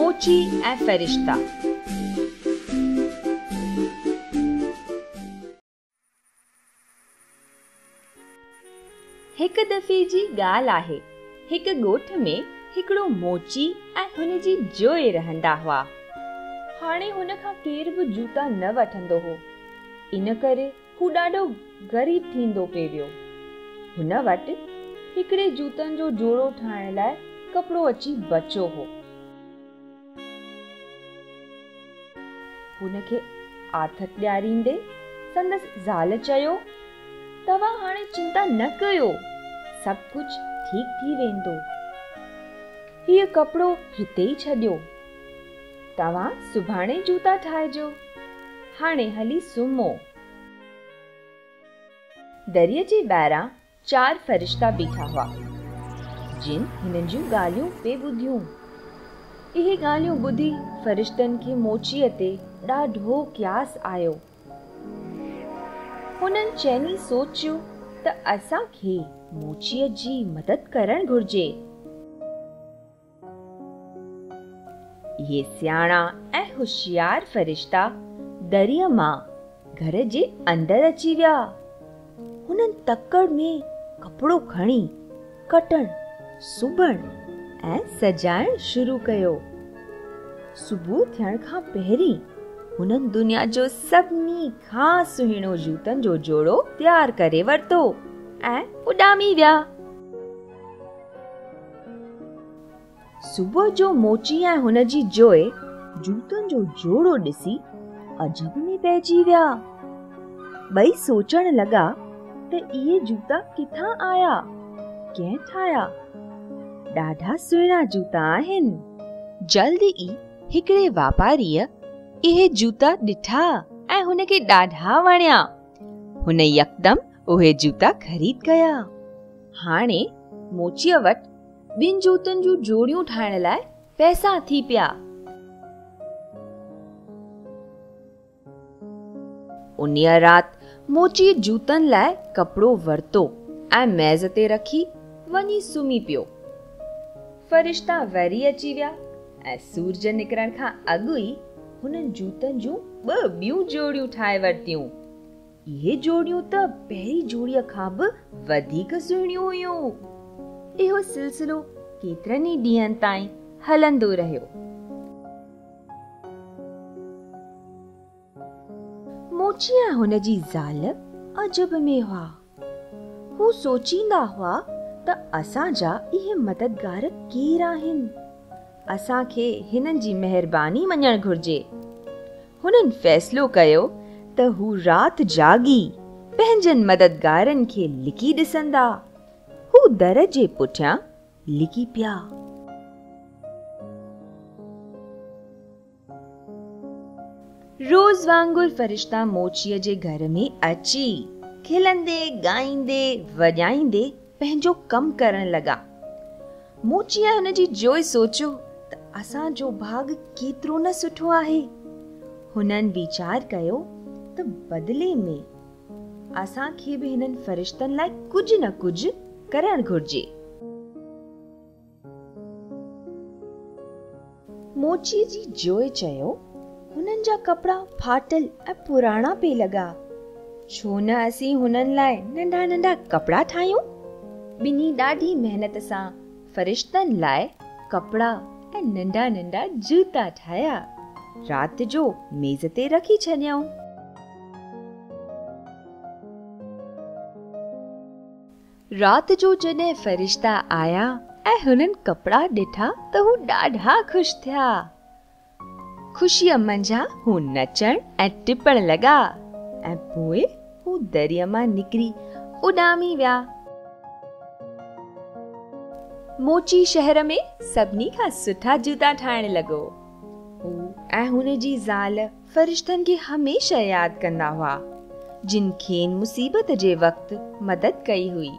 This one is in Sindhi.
موچي ۽ فرشتا. هڪ دفعي جي ڳالهه آهي، هڪ ڳوٺ ۾ هڪڙو موچي ۽ هن جي جوء رهندا هئا. هاڻي هن کان ڪير به جوتا نه وٺندو هو، ان ڪري هو ڏاڍو غريب ٿيندو پئي ويو. هن وٽ هڪڙي جوتن جو جوڙو ٺاهڻ لاء ڪپڙو اچي بچيو هو. هن کي آٿت ڏياريندي سندس زال چيو، توهان هاڻي چنتا نه ڪيو، سڀ ڪجهه ٺيڪ ٿي ويندو. هيء ڪپڙو هتي ئي ڇڏيو. توهان سڀاڻي جوتا ٺاهجو. هاڻي هلي سمهو. دريء جي ٻاهران چار فرشتا بيٺا هئا، جن هنن جون ڳالهيون پئي ٻڌيون. اهي ڳالهيون ٻڌي فرشتن کي موچيء تي ڏاڍو قياس آيو. هنن چئني سوچيو ته اسان کي موچيء جي مدد ڪرڻ گهرجي. اهي سياڻا ۽ هوشيار فرشتا دريء مان گهر جي اندر اچي ويا. هنن تڪڙ ۾ ڪپڙو کڻي ڪٽڻ، سبڻ ۽ سجائڻ شروع ڪيو. صبح ٿيڻ کان پهرين هنن دنيا جو سڀني کان سهڻو جوتن جو جوڙو تيار ڪري ورتو ۽ اڏامي ويا. صبح جو موچي ۽ هن جي جوء جوتن جو جوڙو ڏسي عجب ۾ پئجي ويا. ٻئي سوچڻ لڳا ته اهي جوتا ڪٿان آيا؟ ڪنهن ٺاهيا؟ ڏاڍا سهڻا جوتا آهن. جلد ئي هڪڙي واپاريء اهي جوتا ڏٺا ۽ هن کي ڏاڍا وڻيا. هن يڪدم اهي جوتا خريد ڪيا. هاڻي موچيء وٽ ٻن جوتن جون جوڙيون ٺاهڻ لاء پئسا ٿي پيا. انهيء رات موچيء جوتن لاء ڪپڙو ورتو ۽ ميز تي رکي وڃي سمهي پيو. فرشتا وري اچي ويا ۽ سورج نڪرڻ کان اڳ ئي هنن جوتن جون ٻه ٻيون جوڙيون ٺاهي ورتيون. اهي جوڙيون ته پهرين جوڙيء کان به وڌيڪ سهڻيون هيون. اهو سلسلو ڪيترن ئي ڏينهن تائين هلندو رهيو. موچي ۽ هن جي زال عجب ۾ هئا. هو سوچيندا هئا ته اسان جا اهي مددگار ڪير آهن؟ اسان کي هنن جي مهرباني مڃڻ گهرجي. هنن فيصلو ڪيو ته هو رات جاڳي پنهنجن مددگارن کي لڪي ڏسندا. هو در جي پٺيان لڪي پيا. روز وانگر فرشتا موچيء جي گهر ۾ اچي کلندي، ڳائيندي، وڄائيندي پنهنجو ڪم ڪرڻ لڳا. موچي ۽ هن جي جوء سوچيو ته اسان جو ڀاڳ ڪيترو نه سٺو آهي. هنن ويچار ڪيو ته بدلي ۾ اسان کي به هنن فرشتن لاء ڪجهه نه ڪجهه ڪرڻ گهرجي. موچيء جي جوء چيو، هنن جا ڪپڙا ڦاٽل ۽ پراڻا پئي لڳا. ڇو نه اسين هنن لاء ننڍا ننڍا ڪپڙا ٺاهيون؟ ٻنهي ڏاڍي محنت سان فرشتن لاء ڪپڙا ۽ ننڍا ننڍا جوتا ٺاهيا. رات جو ميز تي رکي ڇڏيائون. رات جو جڏهن فرشتا آيا ۽ هنن ڪپڙا ڏٺا ته هو ڏاڍا خوش ٿيا. خوشيء منجهان هو نچڻ ۽ ٽپڻ لڳا ۽ پوء هو دريء مان نڪري اڏامي ويا. موچي شهر ۾ سڀني کان سٺا جوتا ٺاهڻ لڳو. هو ۽ هن جي زال فرشتن کي هميشه ياد ڪندا هئا، جن کين مصيبت جي وقت مدد ڪئي هئي.